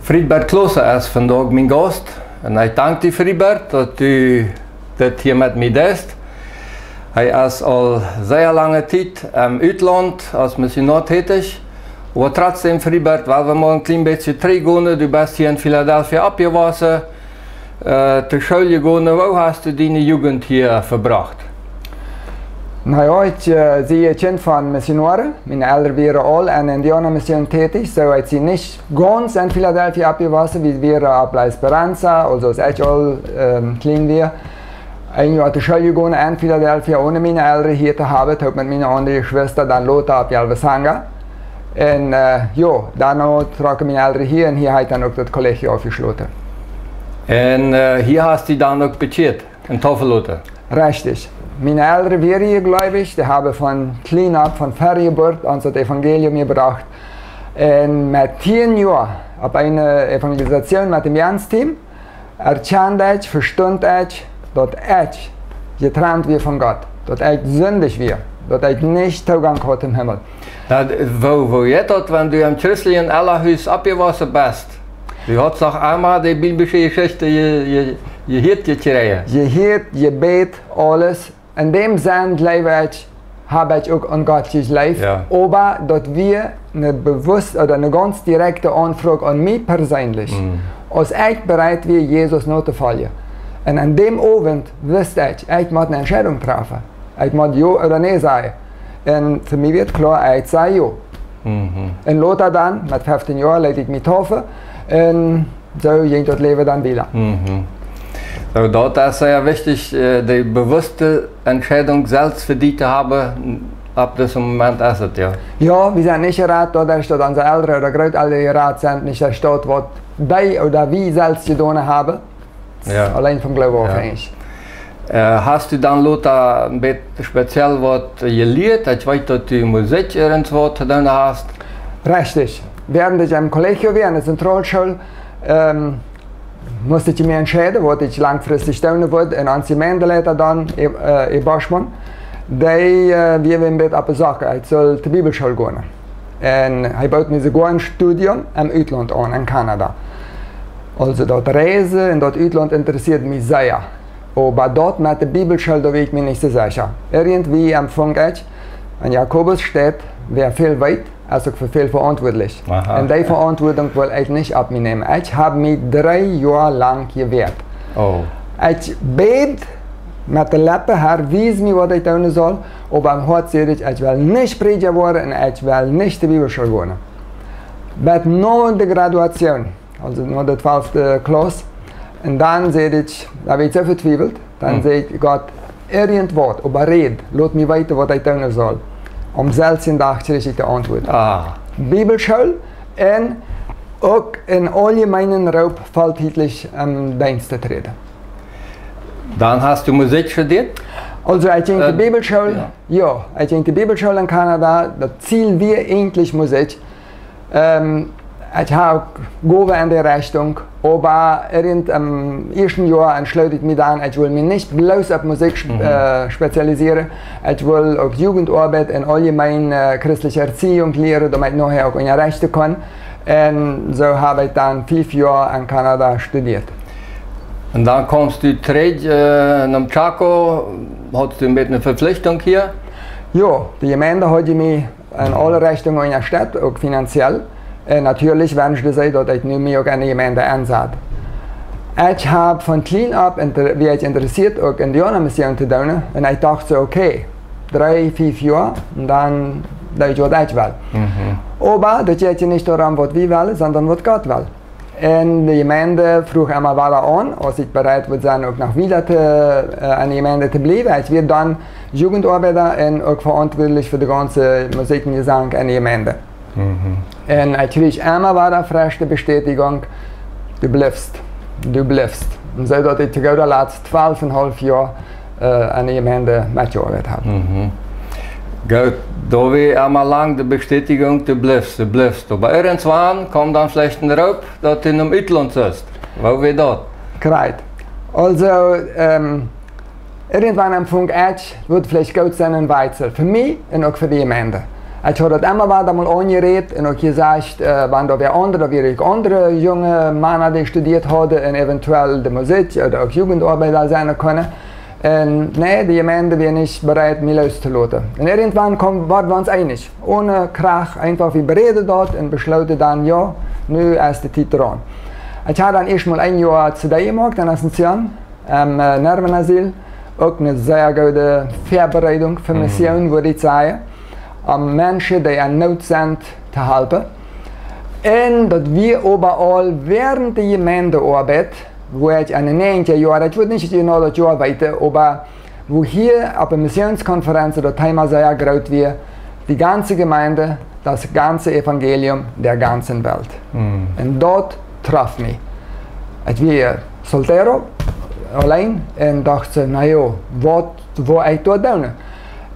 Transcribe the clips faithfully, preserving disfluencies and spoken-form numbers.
Friedbert Kloße es vondoag mien Gaust. Un ekj dank die, Friedbert, daut du dit hia met mie deist. Hee es aul sea lange Tiet em Utlaund aus Missionoa tätich. Oba trotzdäm, Friedbert, well wie mol een kjlien bät trigjgonen. Du best hia en Philadelphia oppjewossen, äh, to School jegonen. Woo hast du diene Jugend hia vebrocht? Na jo, ekj, äh, sie een Kjint von Missionoaren. Miene Elren wieren aul en Indiauna-Mission tätich, soo ekj sie nich gaunz en Philadelphia oppjewossen. Wie wieren opp La Esperanza, aulsoo aus ekj aul, ähm, kjlien wia, een Joa to School jegonen en Philadelphia, one miene Elren hia to haben, toop met miene aundre Jeschwista dan lota opp Yalve Sanga. Un, äh, jo, dan trocken miene Elren hia un hia hab ekj dan uk daut Kollegium aufjeschloten. Un, äh, hia hast du dan uk bekjieet un taufen loten? Rechtich. Miene Elren wieren hia gleubich, dee haben von kjlien opp, von ver Jeburt, ons daut Evangelium jebrocht. Un met tieen Joa opp eene Evangelisation met däm Jens-Team erkjand ekj, vestunt ekj, daut ekj jetrant wia von Gott, daut ekj sindich wia, daut ekj nich Toogank haud tom Himmel. Na, woo, woo jeit daut, wan du em christlichen Elrenhus oppjewossen best? Du hast doch emma de biblische Jeschicht je-, je-, jehieet jekjräajen. Jehieet, jebät, aules. En däm Senn, jleew ekj, hab ekj uk aun Gott jejleeft. Jo. Oba daut wia eene bewusst-, ooda eene gaunz direkte Aunfroag aun mie perseenlich, aus ekj bereit wia, Jesus notofoljen. Un aun däm Owent wist ekj, ekj mott eene Entscheidunk träfen. Ekj mott jo ooda nä sajen. Un fa mie wia kloa, ekj säd jo. Un lota dan, met feftieen Joa, leet ekj mie taufen. Un soo jinkj daut Läwen dan wieda. Soo, daut es sea wichtich, äh, de bewusste Entscheidunk selfst fa die to haben. Opp disen Moment es et, jo. Jo, wie sent nich jerat doaderch, daut onse Elren ooda Grootelren jerat sent, nich derch daut, waut dee ooda wie selfst jedonen haben. Jo. Auleen vom Gloowen aufhenjich. Äh, hast du dan lota een bät speziell waut jelieet? Ekj weet, daut du Musikj irjentwaut jedonen hast. Rechtich. Wäarent ekj em Kollegium wia, en de Zentralschool, ähm, must ekj mie entscheiden, waut ekj langfristich doonen wudd. Un ons Jemeenteleiter dan, äh, Boschmann, dee, äh, wia een bät opp de Sach, ekj sull to Bibelschool gonen. Un hee bood mie soogoa een Studium em Utlaund aun, en Kanada. Aulsoo daut Reisen un daut Utlaund interessieed mie sea. Oba daut met de Bibelschool, doa wia ekj mie nich soo secha. Irjentwie empfunk ekj, en Jakobus steit, wäa väl weet, es uk fa väl veauntwuatlich. Aha. Un dee Veauntwuatunk wull ekj nich opp mie nämen. Ekj hab mie dree Joa lang jewäat. Oh. Ekj bäd met de Leppen, Herr, wies mie, waut ekj doonen saul, oba em Hoat säd ekj, ekj well nich Prädja woaren un ekj well nich to Bibelschool gonen. Bat no de Graduation, aulsoo no de twalfte Klauss. Un dan säd ekj, dan wia ekj soo vetwiewelt, dan säd ekj: Gott, irjentwaut, oba räd, lot mie weeten, waut ekj doonen saul. Aum selwjen Dach kjrieech ekj de Auntwuat. Ah. Bibelschool un uk een auljemeenen Roop, volltiedlich em Deenst to träden. Dan hast du Musikj studieet? Aulsoo, ekj jinkj de Bibelschool, jo, ekj jinkj de Bibelschool en Kanada, daut Ziel wia eejentlich Musikj. Ähm, ekj haud uk Gowen en dee Rechtunk, oba irjent em ieeschten Joa entschloot ekj mie dan, ekj wull mie nich bloos opp Musikj sp-, äh, spezialisieren. Ekj wull uk Jugendoabeit un auljemein, äh, christliche Erziehung lieren, doamet ekj nohäa uk unjarechten kunn. Un soo hab ekj dan fief Joa en Kanada studieet. Un dan kjeemst du trigj, äh, no Chaco, haudst du een bät eene Vepflichtunk hia? Jo, de Jemeent haud mie en aule Rechtungen unjastett, uk finanziell. Un natieedlich wenschten see, daut ekj nu mie uk enne Jemeent ensat. Ekj hab von kjlien opp inter-, wia ekj interessieet, uk Indiauna-Mission to doonen. Un ekj docht soo, okay, dree, fief Joa, un dan doo ekj, waut ekj well. Oba daut jeit je nich doarom, waut wie wellen, sonda waut Gott well. Un de Jemeent fruach emma wada aun, aus ekj bereit wudd sennen, uk noch wieda to, äh, en de Jemeent to bliewen. Ekj wia dan Jugendoabeida un uk veauntwuatlich fa de gaunze Musikj un Jesank en de Jemeent. Un ekj kjrieech emma wada fresch de Bestätigung: Du blifst, du blifst. Un soo daut ekj to gooda Latst twalf un haulf Joa, äh, en de Jemeent metjeoabeit hab. Goot, doa wia emma lang de Bestätigung: Du blifst, du blifst. Oba irjentwan kjeem dan veleicht een Roop, daut du em Utlaund sust. Woo wia daut? Krakjt. Aulsoo, ähm, irjentwan empfunk ekj, wudd veleicht goot sennen, een Wajchsel. Fa mie un uk fa de Jemeent. Ekj haud daut emma wada mol aunjerät un uk jesajcht, äh, wan doa wäa aundre, doa wieren uk aundre junge Mana, dee studieet hauden un eventuell de Musikj ooda uk Jugendoabeida sennen kunnen. Un nä, de Jemeent wia nich bereit, mie loos to loten. Un irjentwan kjeem, worden wie ons eenich. One Krach, eefach, wie beräden daut un beschlooten dan, jo, nu es de Tiet draun. Ekj haud dan ieescht mol een Joa C D jemoakt en Asunción, em, äh, Nervenasyl. Uk eene sea goode Väabereidunk fa Mission, wudd ekj sajen. Om Menschen, dee en Noot sent, to halpen. Un daut wia äwaraul wäarent de Jemeentenoabeit, wua ekj en de näajentja Joaren, ekj wudd nich jeneiw daut Joa weeten, oba wua hia opp de Missionskonferenz daut Thema sea groot wia, die ganze Gemeinde, das ganze Evangelium der ganzen Welt. Un daut trof mie. Ekj wia soltero, auleen, un docht soo, na jo, waut woa ekj doa doonen?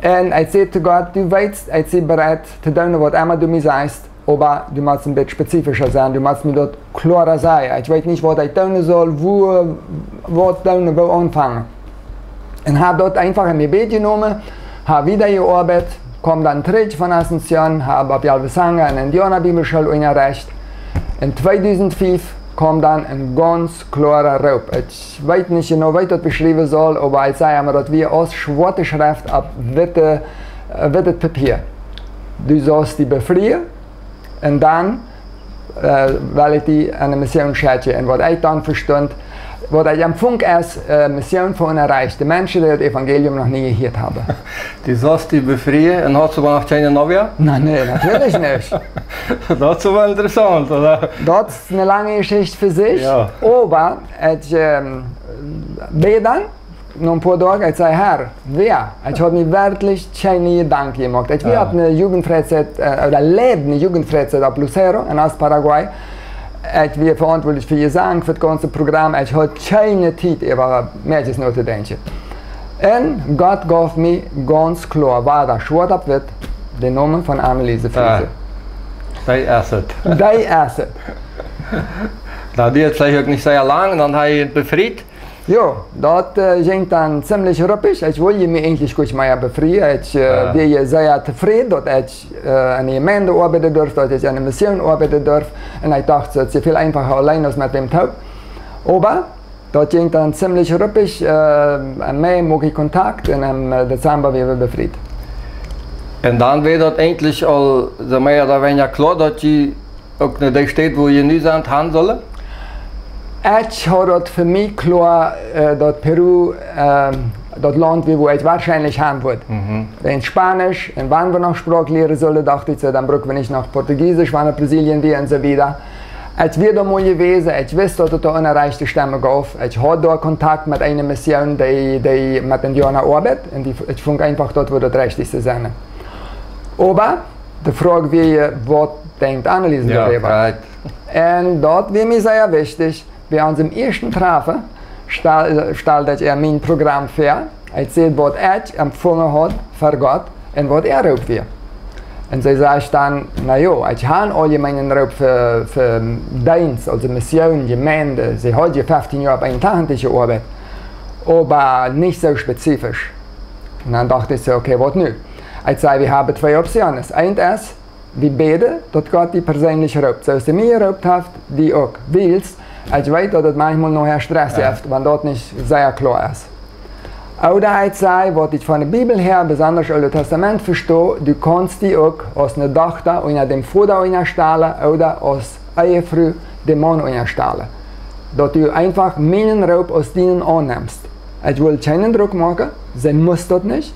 Un ekj säd to Gott, du weetst, ekj sie bereit to doonen, waut emma du mie sajchst, oba du motst een bät spezifischa sennen, du motst mie daut kloara sajen. Ekj weet nich, waut ekj doonen saul, wua, waut doonen, wua aunfangen. Un hab daut eefach em Jebäd jenomen, hab wieda jeoabeit, kjeem dan trigj von Asunción, hab opp Yalve Sanga en Indiaunabibelschool unjarecht. En tweedusent fief kjeem dan een gaunz kloara Roop. Ekj weet nich jeneiw, woo ekj daut beschriewen saul, oba ekj saj emma, daut wia aus schwoate Schreft opp witte, äh, wittet Papia. Du saust die befrieen, un dan, äh, well ekj die aun de Mission schekjen. Un waut ekj dan vestunt, waut ekj empfunk aus, äh, Mission fa unjarechte Menschen, dee daut Evangelium noch nie jehieet haben. Du saust die befrieen un hast oba noch kjeene Novia? Na, nä, natieelich nich. Daut es oba interessaunt, ooda? Daut es eene lange Jeschicht fa sikj. Jo. Oba ekj, ähm, bäd dan, no een poa Doag, ekj säd, Herr, wäa? Ekj haud mie werkjlich kjeene Jedanken jemoakt. Ekj wia, jo, opp eene Jugendfreizeit, äh, ooda leid eene Jugendfreizeit opp Lucero en Ost-Paraguay. Ekj wia veauntwuatlich fa Jesank, fa daut gaunze Program. Ekj haud kjeene Tiet, äwa Mäakjes notodenkjen. Un Gott jeef mie gaunz kloa, wada schwoat opp witt, dän Nomen von Anneliese Friesen. Ah, dee es et. Dee es et. Na, dee haud veleicht uk nich sea lang, dan haud hee befriet. Jo, daut, äh, jinkj dan ziemlich ruppich. Ekj wull mie eejentlich goanich mea befrieen. Ekj, äh, jo, wia sea tofräd, daut ekj, äh, aun de Jemeent oabeiden durf, daut ekj aun de Mission oabeiden durf. Un ekj docht, daut es väl eefacha auleen aus met wäm toop. Oba daut jinkj dan ziemlich ruppich. Äh, em Mei muak ekj Kontakt un em, äh, Dezamba wia wie befriet. Un dan wia daut eejentlich aul soo mea ooda weinja kloa, daut jie uk no dee Städ, wua jie nu sent, han sullen? Ekj haud daut fa mie kloa, äh, daut Peru, ähm, daut Launt wia, wua ekj woarschienlich han wudd. Mhm. Wäajen Spaunisch, un wan wie noch Sproak lieren sullen, docht ekj soo, dan bruck wie nich noch Portugiesisch, wan wie en Brasilien wieren un soo wieda. Ekj wia doa mol jewast, ekj wist, daut et doa unjarechte Stemmen jeef. Ekj haud doa Kontakt met eene Mission, dee, dee met Indiauna oabeit, un dee, ekj funk eefach, daut wudd daut rajchte sennen. Oba de Froag wia, waut denkjt Anneliese, jo, doaräwa? Right. Un daut wia mie sea wichtich. Bie onsen ieeschten Trafen stal-, stald ekj äa mien Program väa. Ekj säd, waut ekj empfungen haud fa Gott un waut äa Roop wia. Un see säd dan, na jo, ekj hab aul jemeenen Roop fa, fa Deenst, aulsoo Mission, Jemeent. See haud je feftieen Joa opp een Tachentich jeoabeit, oba nich soo spezifisch. Un dan docht ekj soo, okay, waut nu? Ekj säd, wie haben twee Optionen. Eent es, wie bäden, daut Gott die perseenlich roopt. Soo aus hee mie jeroopt haft, die uk. Wiels ekj weet, daut et maunchmol noch Stress, jo, jeft, wan daut nich sea kloa es. Ooda ekj saj, waut ekj von de Bibel häa, besonda Oole Tastament, vesto, du kaust die uk aus eene Dochta unja däm Voda unjastalen ooda aus Ehefru däm Maun unjastalen. Daut du eefach mienen Roop aus dienen aunnemst. Ekj well kjeenen Druck moaken, see mott daut nich,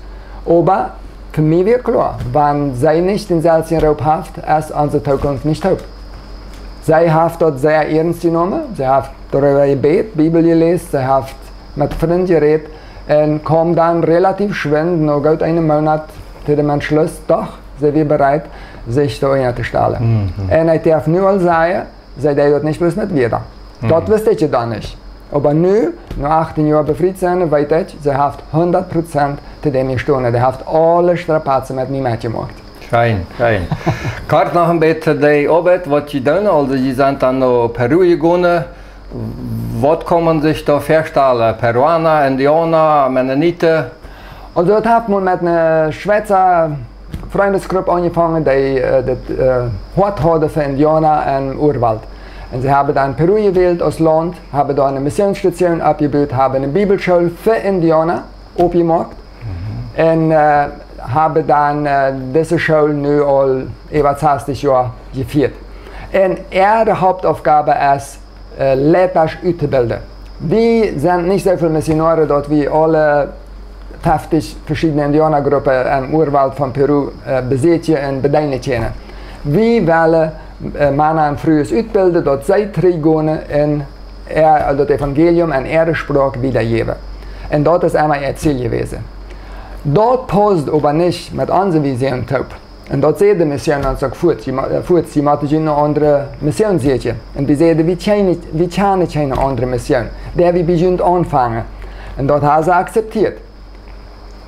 oba fa mie wia kloa, wan see nich dänselwjen Roop haft, es onse Tookunft nich toop. See haft daut sea iernst jenomen, see haft doaräwa jebät, Bibel jeläst, see haft met Frind jerät un kjeem dan relativ schwind, no goot eenen Moonat, to däm Entschluss, doch, see wia bereit, sikj doa unjatostalen. Mhm. Un ekj darf nu aul sajen, see deed daut nich bloos met Wieed. Daut, mhm, wist ekj je dan nich. Oba nu, no achtieen Joa befriet sennen, weet ekj, see haft hundat Prozent to däm jestonen. Dee haft aule Strapazen met mie metjemoakt. Scheen, scheen. Kort noch een bät de Oabeit, waut jie doonen. Aulsoo, jie sent dan no Peru jegonen. Waut kaun maun sikj doa väastalen? Peruana, Indiauna, Mennoniten? Aulsoo, daut haft mol met eene Schweizer Freundesgrupp aunjefongen, dee, äh, daut, äh, Hoat hauden fa Indiauna em Urwald. Un see haben dan Peru jewält aus Launt, haben doa eene Missionsstation oppjebut, haben eene Bibelschool fa Indiauna oppjemoakt. Un, äh, haben dan, äh, dise School nu aul äwa sastich Joa jefieet. Un äare Hauptaufgabe es, äh, Leitasch uttobilden. Wie sent nich soo väl Missionoaren, daut wie aule feftich veschiedne Indiaunagruppen em Urwald von Peru, äh, besieekjen un bedeenen kjennen. Wie wellen, äh, Mana un Frues utbilden, daut see trigjgonen un äa-, daut Evangelium en äare Sproak wiedajäwen. Un daut es emma äa Ziel jewäsen. Daut paust oba nich met onse Vision toop. Un daut säd de Mission ons uk fuaz, jie mo-, äh, fuaz, jie motten junt eene aundre Mission sieekjen. Un wie säden, wie kjennen, wie kjennen kjeene aundre Mission. Dee wie bie junt aunfangen. Un daut haben see akzeptieet.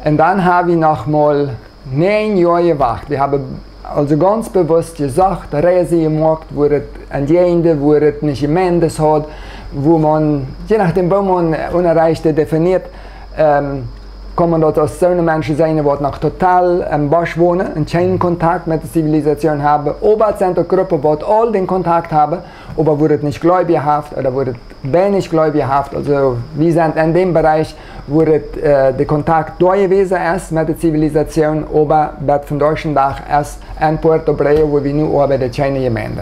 Un dan haben wie noch mol näajen Joa jewacht. Wie haben aulsoo gaunz bewusst jesocht, Reisen jemoakt, wua et aun Jäajenden, wua et nich Jemeenden haud, wua maun, je nodäm woo maun Unjarecht definieet, ähm, kaun maun daut aus soone Menschen seenen, waut noch total em Bosch wonen un kjeenen Kontakt met de Zivilisation haben. Oba et sent uk Gruppen, waut aul dän Kontakt haben, oba wua et nich Gleubje haft ooda wua et weinich Gleubje haft. Aulsoo, wie sent en däm Bereich, wua et, äh, de Kontakt doa jewäsen es met de Zivilisation, oba bat vondoag dän Dach es en Puerto Breu, wua wie nu oabeiden, kjeene Jemeend.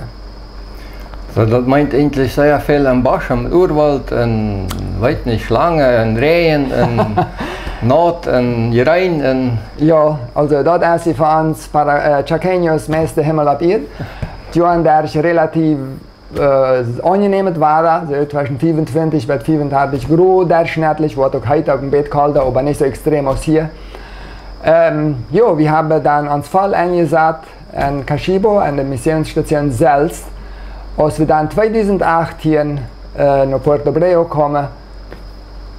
Soo, daut meent eejentlich sea väl em Bosch, em Urwald, un, weet nich, Schlangen, un Räajen, un Naut, un Jreen, un Jo, aulsoo, daut es hia fa ons Para-, äh, Chaqueños meist de Himmel opp Ieed. Joaren derch relativ, äh, aunjenämet Wada, soo tweschen fiefuntwintich bat fiefuntachentich Grod derchschnittlich, woat uk heet, uk een bät kolda, oba nich soo extrem aus hia. Ähm, jo, wie haben dan ons voll enjesat en Cachibo, en de Missionsstation selfst. Aus wie dan tweedusendachtieen, äh, no Puerto Breu kjeemen,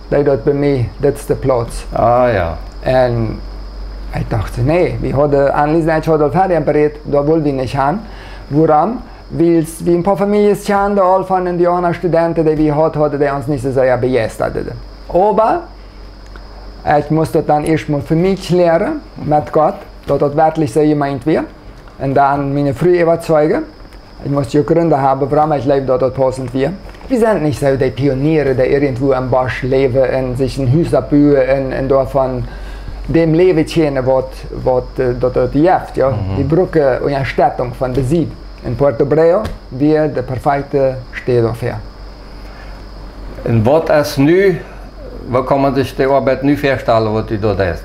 deed daut bie mie, dit es de Plauz. Ah, jo. Un ekj docht soo, nä, wie hauden, Annelies un ekj hauden aul ferrjährt berät, doa wullen wie nich han. Wuarom? Wiels wie een poa Famieljes kjanden aul von Indiaunastudenten, dee wie jehaut hauden, dee ons nich soo sea bejeistad deeden. Oba ekj must daut dan ieescht mol fa mie kjläaren met Gott, daut daut werkjlich soo jemeent wia. Un dan miene Fru äwazeijen. Ekj must jo Jrund haben, wuarom ekj jleewd, daut daut paussent wia. Wie sent nich soo dee Pionieren, dee irjentwua em Bosch läwen un sikj een Hus oppbuen un, un doavon däm läwen kjennen, waut, waut, äh, daut, daut jeft, jo. Mhm. Wie brucken Unjastettunk von de Sied. Un Puerto Breu wia de perfekte Städ doafäa. Un waut es nu, woo kaun maun sikj de Oabeit nu väastalen, waut du doa deist?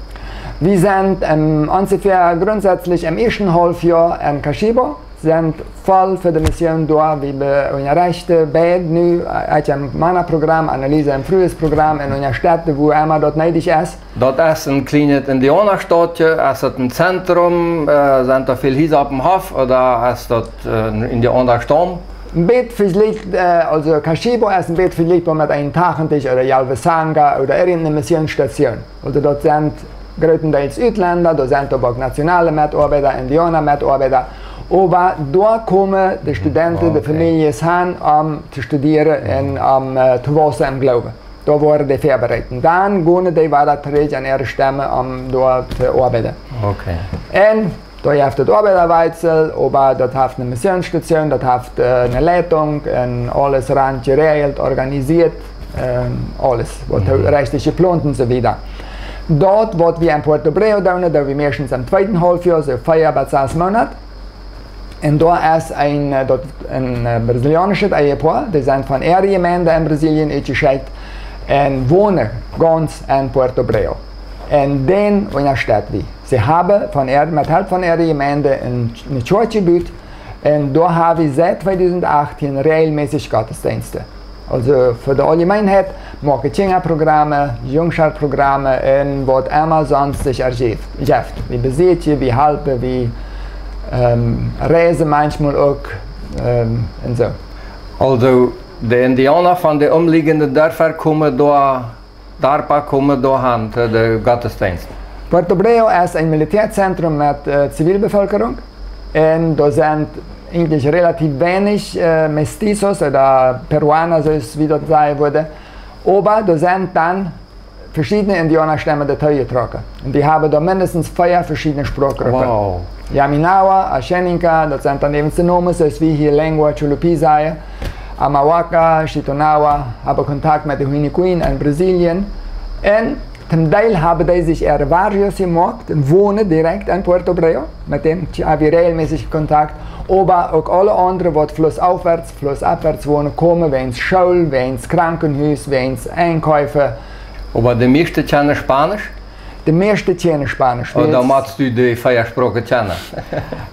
Wie sent, ähm, onjefäa grundsätzlich em ieeschten Haulfjoa en Cachibo, sent voll fa de Mission doa. Wie be-, unjarechten beid nu, äh, ekj em Mana-Programm, Annelies em Frues-Programm, un unjastetten, wua emma daut needich es. Daut es een kjlienet Indiaunastautkje, es daut een Zentrum, äh, sent doa väl Hiesa oppem Hoff, ooda es daut, äh, een Indiaunastam? Een bät vejlikjboa, äh, aulsoo Cachibo es een bät vejlikjboa met Eentachentich ooda Yalve Sanga ooda irjenteene Missionsstation. Aulsoo daut sent grootendeels Utlenda, doa sent oba uk nationale Metoabeida, Indiauna-Metoabeida. Oba doa komen de Studenten, de Famieljes han, om to studieren un om, äh, to waussen em Gloowen. Doa woaren dee väabereit. Dan gonen dee wada trigj aun äare Stam, om doa to oabeiden. Okay. Un doa jeft et Oabeidaweitsel, oba daut haft eene Missionsstation, daut haft, äh, eene Leitunk un aules rajcht jerajelt, organisieet, ähm, aules, waut rechtlich jeplont un soo wieda. Daut, waut wie en Puerto Breu doonen, daut wie meistens em tweeden Haulfjoa, soo vea bat sas Moonat. Un doa es een, äh, daut een, äh, brasiliaunischet Ehepoa, dee sent von äare Jemeend en Brasilien utjeschekjt un wonen gaunz en Puerto Breu. Un dän unjastett wie. See haben von äa, met Help von äare Jemeend een, eene Kjoakj jebut. Un doa ha wie siet tweedusendachtieen rejelmässich Gottesdeensten. Aulsoo fa de Auljemeenheit, moaken Kjinjaprogrammen, Jungschartprogrammen un waut emma sonst sikj erjeft. Jeft. Wie besieekjen, wie halpen, wie, ähm, reisen maunchmol uk, ähm, un soo. Aulsoo, de Indiauna von de omlieejende Darpa komen doa, Darpa komen doa han to de Gottesdeenst? Puerto Breu es een Militäazentrum met, äh, Zivilbevölkerung. Un doa sent eejentlich relativ weinich, äh, Mestizos ooda Peruana, soo aus wie daut sajen wudden. Oba doa sent dan veschiedne Indiaunastemmen doatoo jetrocken. Un wie haben doa mindestens vea veschiedne Sproakgruppen. Wow. Yaminawa, Ashaninka, daut sent dan äwent de Nomes, soo aus wie hia Lengua Chulupi sajen. Amawaka, Chitonawa, haben Kontakt met de Huiniquin en Brasilien. Un toom Deel haben dee sikj äare barrios jemoakt un wonen direkt en Puerto Breu. Met dän haben wie rejelmässich Kontakt. Oba uk aule aundre, waut flussaufwärts, flussabwärts wonen, komen, wäajen School, wäajen Krankenhus, wäajen Enkäufe. Oba de mieeschte kjennen Spanisch? De mieeschte kjennen Spanisch. Oh, dan motst du de vea Sproaken kjennen.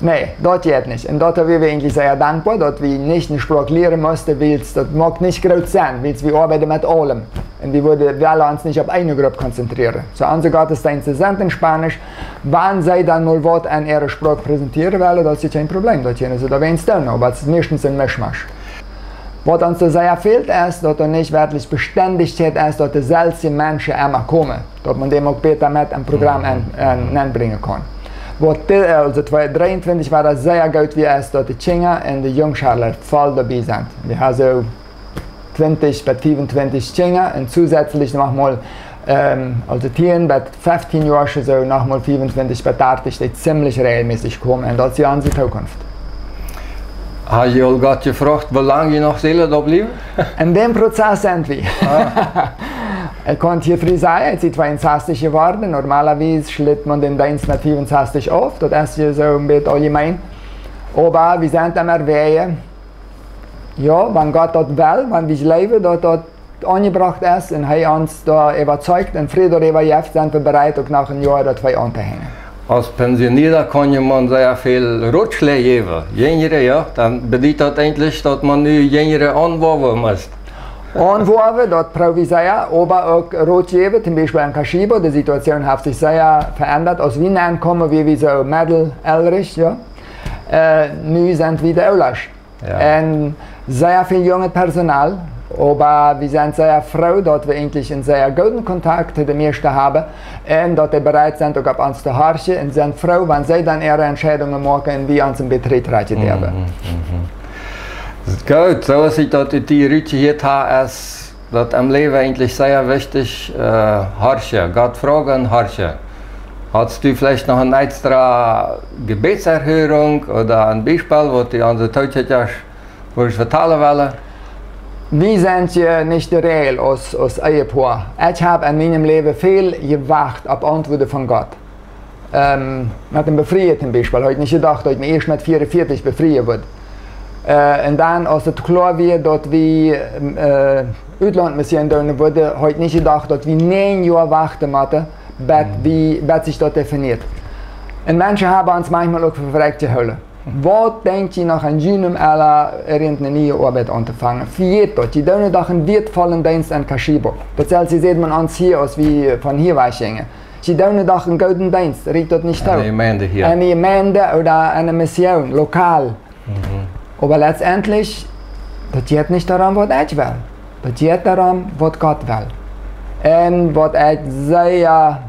Nä, daut jeit nich. Un doa sent wie eejentlich sea dankboa, daut wie nich eene Sproak lieren musten, wiels daut moakt nich groot Senn, wiels wie oabeiden met aulem. Un wie wudden, wellen ons nich opp eene Grupp konzentrieren. Soo, onse Gottesdeensten sent en Spanisch. Wan see dan mol waut en äare Sproak präsentieren wellen, daut es kjeen Problem, daut kjennen see doa wäajen doonen, oba et es meistens een Mischmasch. Waut ons doa sea fält, es, daut doa nich werkjlich Bestendichkjeit es, daut de selwje Menschen emma komen, daut maun dee uk bäta met em Programm en, en, enbrinjen kaun. Waut dit, äh, aulsoo twee, dreeuntwintich wia daut sea goot, wia es, daut de Kjinja un de Jungscharler voll doabie sent. Wie haben soo twintich bat fiefuntwintich Kjinja un zusätzlich noch mol, ähm, aulsoo tieen bat feftieen Joa, soo noch mol fiefuntwintich bat dartich, dee ziemlich rejelmässich komen. Un daut es jo onse Zukunft. Hast du aul Gott jefroacht, woo lang du noch sellen doa bliewen? En däm Prozess sent wie. Ah. Ekj kaun hia frie sajen, ekj sie tweeunsastich jeworden. Normalerwies schlitt maun dän Deenst met fiefunsastich auf. Daut es hia soo een bät auljemein. Oba wie sent aum Erwäajen. Jo, wan Gott daut well, wan wie jleewen, daut daut aunjebrocht es un hee ons doa äwazeicht un Fräd doaräwa jeft, sent wie bereit, uk noch een Joa ooda twee auntohenjen. Aus Pensionierta kaun je maun sea väl Rotschläaj jäwen. Jinjre, jo, dan bediet daut eejentlich, daut maun nu Jinjre aunwoawen mott. Aunwoawen, daut proow wie sea, oba uk Rot jäwen, toom Biespel en Kashibo, de Situation haft sikj sea veendat. Aus wie nenkomen, wia wie soo meddel-elrich, jo. Äh, nu sent wie de Oolasch. Jo. Un sea väl junget Personal, oba wie sent sea froo, daut wie eejentlich eenen sea gooden Kontakt to de mieeschte haben un daut dee bereit sent, uk opp ons to horchen un sent froo, wan see dan äare Entscheidungen moaken un wie ons en Beträg trakjen doonen. Mhm, mhm. Goot, soo aus ekj daut ut die rutjehieet hab, es daut em Läwen eejentlich sea wichtich, äh, horchen, Gott froagen un horchen. Hast du veleicht noch eene extra Gebetserhörung ooda een Biespel, waut du onse Tookjikja wudst vetalen wellen? Wie sent je nich de Räajel aus, aus Ehepoa. Ekj hab en mienem Läwen väl jewacht opp Auntwuaden von Gott. Ähm, met däm Befrieen toom Biespel, haud ekj nich jedocht, daut ekj mie ieescht met veeaunvieetich befrieen wudd. Äh, un dan, aus et kloa wia, daut wie, äh, Utlauntmission doonen wudden, haud ekj nich jedocht, daut wie näajen Joa wachten motten, bat wie, bat sikj daut definieet. Un Menschen haben ons maunchmol uk fa vekjt jehoolen. Waut denkjt jie noch aun junem Ella, irjent eene niee Oabeit auntofangen? Vejät daut, jie doonen doch eenen wieetvollen Deenst en Kashibo. Daut selwje säd maun ons hia, aus wie von hia wajchjinjen. Jie doonen doch eenen gooden Deenst, rät daut nich too? En de Jemeent hia. En de Jemeent ooda en de Mission, lokal. Mhm. Oba letztendlich, daut jeit nich doaromm, waut ekj well. Daut jeit doaromm, waut Gott well. Un waut ekj sea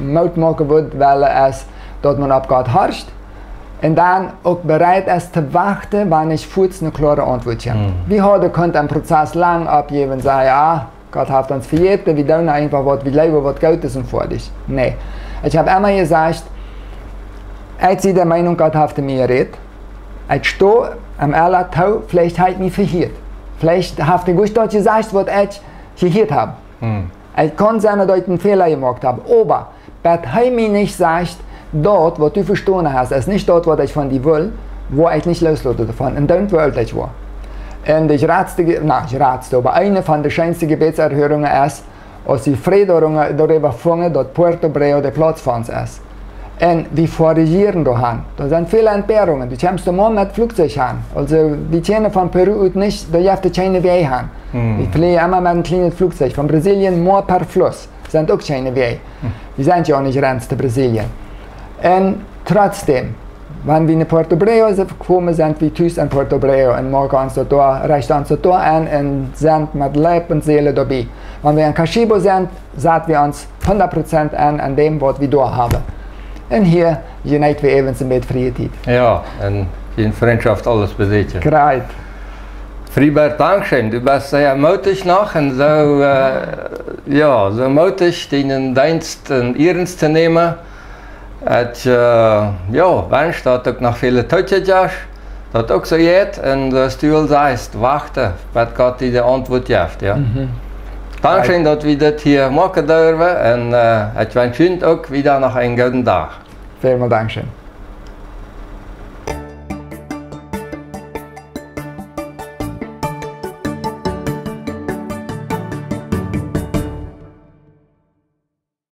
Moot moaken wudd wellen, es, daut maun opp Gott horcht un dan uk bereit es to wachten, wan nich fuaz eene kloare Auntwuat kjemt. Mhm. Wie hauden kunt dän Prozess lang oppjäwen, sajen, jo, Gott haft ons vejäten, wie doonen eefach waut, wie jleewen waut Goodet un foadich. Nä. Ekj hab emma jesajcht, ekj sie de Meinunk, Gott haft to mie jerät. Ekj sto aum Ella too, veleicht hab ekj mie vehieet. Veleicht haft hee goanich daut jesajcht, waut ekj jehieet hab. Hm. Ekj kaun sennen, daut ekj eenen Fäla jemoakt hab, oba bat hee mie nich sajcht, daut, waut du vestonen hast, es nich daut, waut ekj von die well, woa ekj nich loosloten doavon. Un dan wull ekj woa. Un de jratste, Ge-, na, jratste, oba eene von de scheenste Gebetserhörungen es, aus wie Fräd doaräwa fungen, daut Puerto Breu de Plauz fa ons es. Un wie voyagieren doahan. Doa sent väle Entbehrungen. Du kjemst doa mau met Fluchzeich aun. Aulsoo, wie kjennen von Peru ut nich, doa jeft et kjeene Wäaj aun. Hm. Wie fleajen emma met een kjlienet Fluchzeich. Von Brasilien mau per Fluss. Sent uk kjeene Wäaj. Hm. Wie sent jo nich Grenz to Brasilien. Un trotzdäm, wan wie no Puerto Breu sent jekomen, sent wie tus en Puerto Breu un moaken ons daut doa, rajcht ons daut doa aun un sent met Leib un Seel doabie. Wan wie en Kashibo sent, sat wie ons hundat Prozent aun, aun däm, waut wie doa haben. Un hia jeneet wie äwent een bät frie Tiet. Jo, un en Frintschoft aules beseakjen. Right. Friebert, dankscheen. Du best sea mootich noch un soo, äh, jo, soo mootich, dienen Deenst en Ernst to nämen. Et, äh, jo, wensch daut uk noch väle Tootje jeft, daut uk soo jeit. Un daut du aul sajchst, wachten, bat Gott die de Auntwuat jeft, jo. Dankscheen, daut wie dit hia moaken durwen. Un, äh, ekj wensch junt uk wieda noch eenen gooden Dach. Välmol dankscheen.